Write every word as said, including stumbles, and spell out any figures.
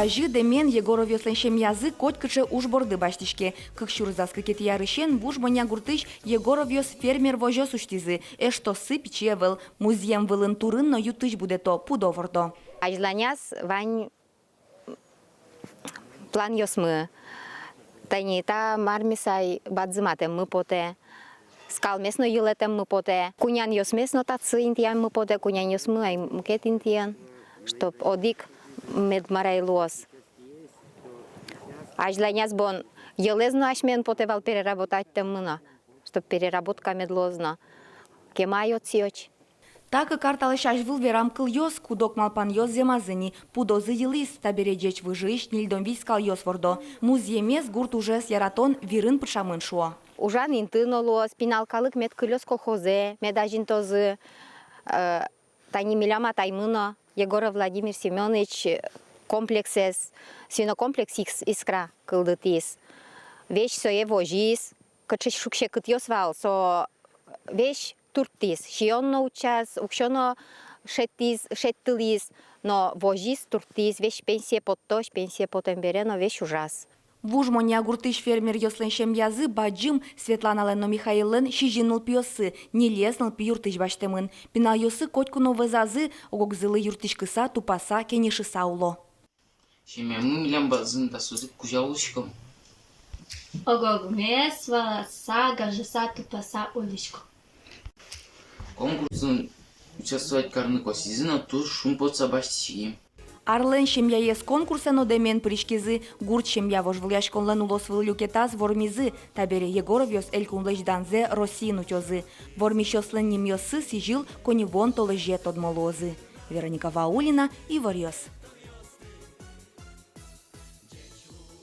Азьы дэмен Егоровъёслэн семьязы котькыӵе уж борды басьтӥське. Кык сюрс дас кыкетӥ арысен Вуж Монья гуртысь Егоровъёс фермер возёс усьтӥзы. Эштоссы пичи ӧвӧл. Музъем вылын турын но ю-тысь будэто, пудо вордо. Азьланяз вань планъёсмы. Тани та мармес ай бадӟыматэммы потэ. Скалмес но йылэтэммы потэ. Кунянъёсмес но татчы интыяммы потэ, кунянъёсмы ай мукет интыын, чтоб одӥг мед мар ай луоз. Азьланяз бон йӧлэз но асьмеын потэ вал переработать тэммы но, чтоб переработка мед луоз но. Кема ай отчы. Та кык ар талэсь азьвыл верам кылъёс, куд-ог малпанъёс зэмазы ни. Пудозы йылӥз, табере ӟеч выжыысь ньыльдон вить скалъёс вордо. Музъемез гурт ужез яратон вирын пыӵамын, шуо. Ужан инты но луоз, пинал калык мед кылёз колхозэ, мед азинтозы, э, тани милям атаймы но, Егоров Владимир Семёныч, комплексэз, свинокомплекс «Ис-, Искра» кылдытӥз. Весь сое возиз, кыӵе шуг-секытъёс вал, со весь турттӥз, сиён но утчаз, уксё но шедьтӥз, шедьтылӥз, но возиз, турттӥз, весь пенсие поттозь, пенсие потэм бере но весь ужаз. Вуж Монья гуртысь фермеръёслэн семьязы бадӟым. Светланалэн но Михаиллэн сизьым нылпиоссы, ньылез нылпи юртысь басьтэмын. Пиналъёссы котьку но вӧзазы, ог-огзылы юрттӥськыса, тупаса, кенешыса уло. Семьямы милям бадӟым, дасозы кузя улӥськом. Ог-огмес валаса, гажаса, тупаса улӥськом. Конкурсын участвовать карыны косӥзы но туж шумпотыса басьтӥським. Арлэн семьяез конкурсэ но дэмен пыриськизы. Гурт семья вожвылъяськонлэн улосвыл люкетаз вормизы. Табере Егоровъёс элькунлэсь данзэ Россиын утёзы. Вормисьёслэн нимъёссы сӥзьыл коньывуон толэзе тодмо луозы. Вероника Ваулина, «Иворъёс».